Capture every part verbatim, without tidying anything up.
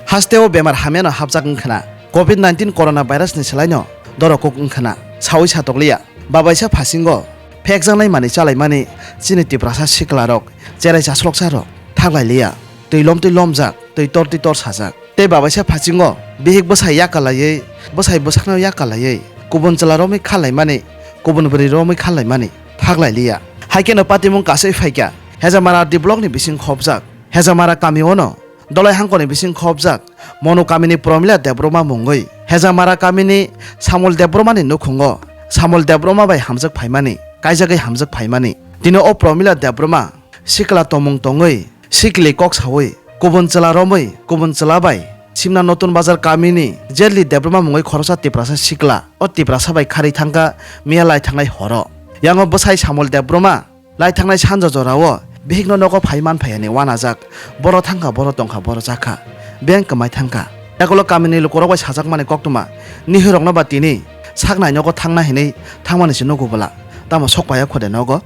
Hasteo bemar hamyano hapjak wngkhna. Covid nineteen corona virus ni swlaino dorok kuk wngkhna. Sawi satokliya. Babaisa phasingo phekjaknai manwi chalaimani chini Tiprasa siklarok cherai chasloksa rok thaklailiya. Twi lomtwi lomjak, twi tortwi torsajak. Tei babaisa phasingo bihik bwsai yakalaiwi, bwsai bwsakno yakalaiwi, kubun chwla romwi khallaimani, kubun bwrwi romwi khallaimani thaklailiya. Haikheno patimung kasui phaikha, Hejamara D block ni bising khopjak. Hejamara kamiono Dolai hangkoni bising khopjak Monu kamini Promila Debbarma mungwi Hejamara kamini Samol Debbarmani nukhungo Samol Debbarma bai hamjak phaimani, kaijagwi hamjak phaimani. Tini o Promila Debbarma sikla tomung tongwi, sikli kok sawi, kubun chwla romwi, kubun chwla bai Simna Notun Bazar kamini Jerli Debbarma mungwi khoroksa Tiprasa sikla o Tiprasa bai kharwi thangkha miya lai thangnai horo. Yango bwsai Samol Debbarma lai thangnai sanja jorao bihikno nogo phai man phai hwnwi uanajak. Boro thangkha, boro tongkha, boro chakha. Beng kwmai thangkha. Yakulo kamini lukurok bai sajakmani koktwma nihirokno ba tini sak nai nogo thangna hinwi thangmani se nugo bwla. Tamo sok paiya khode nogo.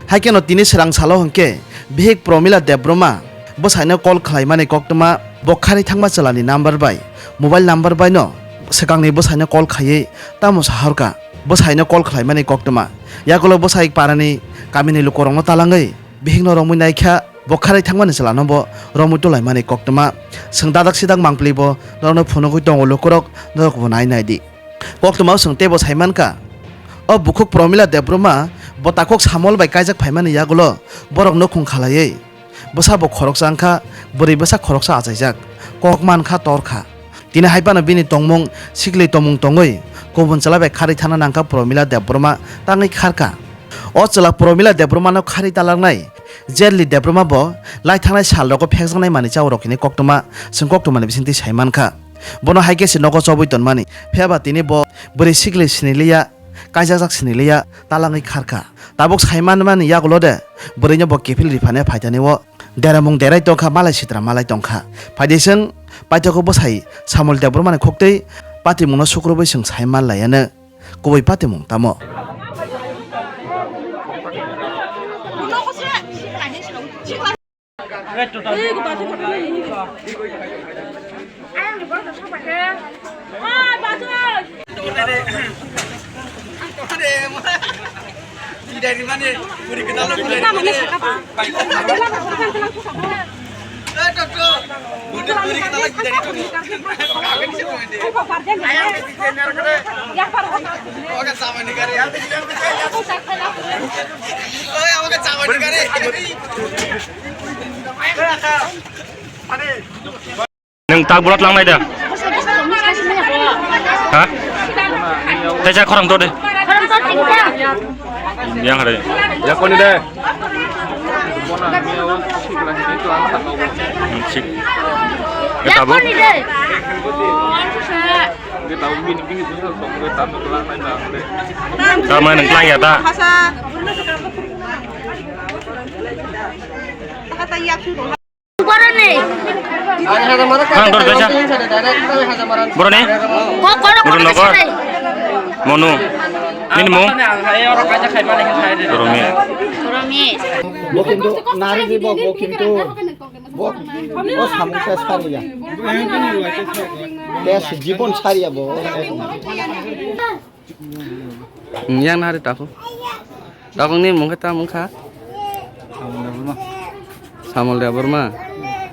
Haikheno tini swrang salo hwnkhe bihik Promila Debbarma bwsaino call khlaimani koktwma bo kharwi thangma chwlani number bai, mobile number baino swkangni bwsaino call khaiwi tamo sahorkha. Bwsaino call khlaimani koktwma. Yakulo bwsai parani kamini lukurokno talangwi bihikno romwi naikha, bo kharwi thangmani chwlano bo romwi tulaimani koktwma. Chwng dadak sidak mangpili bo norokno phunugwi tongo lukurok, norokbo nai nai di. Koktwmao chwng teibo sai mankha, o bukhuk Promila Debbarma bo takhuk Samol bai kaijak phaimani yagulo borok nukhung khalaiwi bwsa bo khoroksa wngkha, bwrwi bwsa khoroksa achaijak, kok mankha torkha. Tini hai phano bini tongmung sikli tomung tongwi kubun chwla bai kharwi thangna nangkha Promila Debbarma tangwi kharkha. O chwla Promila Debbarmano kharwi talaknai Jerli Debbarma bo lai thangnai salrogo phekjaknai manwi chaurok hinwi koktwma chwng koktwmani bisingtwi sai mankha. Bono hai khe se nogo chobwi tonmani. Phiya ba tini bo bwrwi sikli siniliya, kaijakjak siniliya, talangwi kharkha. Tabuk sai manmani yagulo de bwrwino bo kiphil riphani phaitani o deramung derai tongkha, malai sitra malai tongkha. Phaidi chwng paithago bwsai Samol Debbarmani khuktwi patimungno sukrubwi chwng sai manlaiya no. Kubui patimung tamo? Nwng tak borok langnai da? Ha? Teisa khorang to de. Yang hari. Yakoni de. Hmm, sik. Tabuk. Tamo nwng tlang ya ta? Boroni. Ang dor kaisa. Boroni? Kok korok Boroni korok nokor? Sini. Monu. Nini mung? Boroni. Boroni. Bo kintu nari di bo, bo kintu bo, bo samung tes sariya. Tes jibon sariya bo. Yang nari taku. Takungni mung khe tamo wngkha? Samol Debbarma. Samol Debbarma.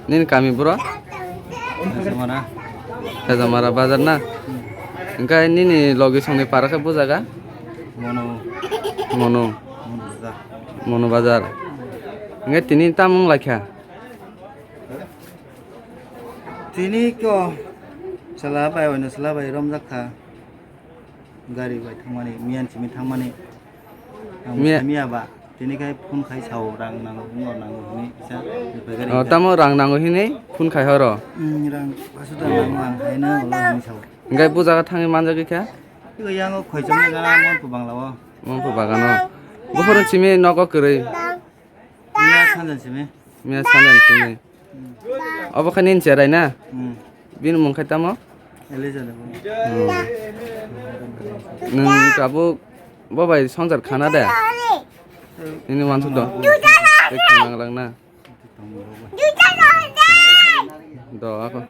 Nini kami boro? Hejamara. Hejamara bazar na? Hwnkhe nini logi songni para khe bo jaga? Mono. Mono. Mono bazar. Mono bazar. Hwnkhe tini tamo wng laikha? Tini khe o chwla bai, oino chwla bai romjak kha. Gari bai thangmani, miyan simi thangmani. Ang Miya- simi aba, tini khai phone khai sao, rang nango, hwnwi nango hwnwi kisa, bai gari Oh, khai. Tamo rang nango hwnwi phone khai horo? Hmm, rang paso ta nango ang haino ulo hwnwi sao. Hwnkhe bo jaga thangwi manjagwi kha? Iko yango khoi chomni gana Monphu Bangla o. Monphu Bagano. Buphuru simi nogo kwrwi? Miya sanjan simi. Miya sanjan simi. Obo khe nini cherai na? Hmm. Bini mung khe tamo? Elijah Debbarma. Hmm. Nwng tabuk bo bai songchar khana de? Nini wansuk do? Tei khana glak na? Do ako.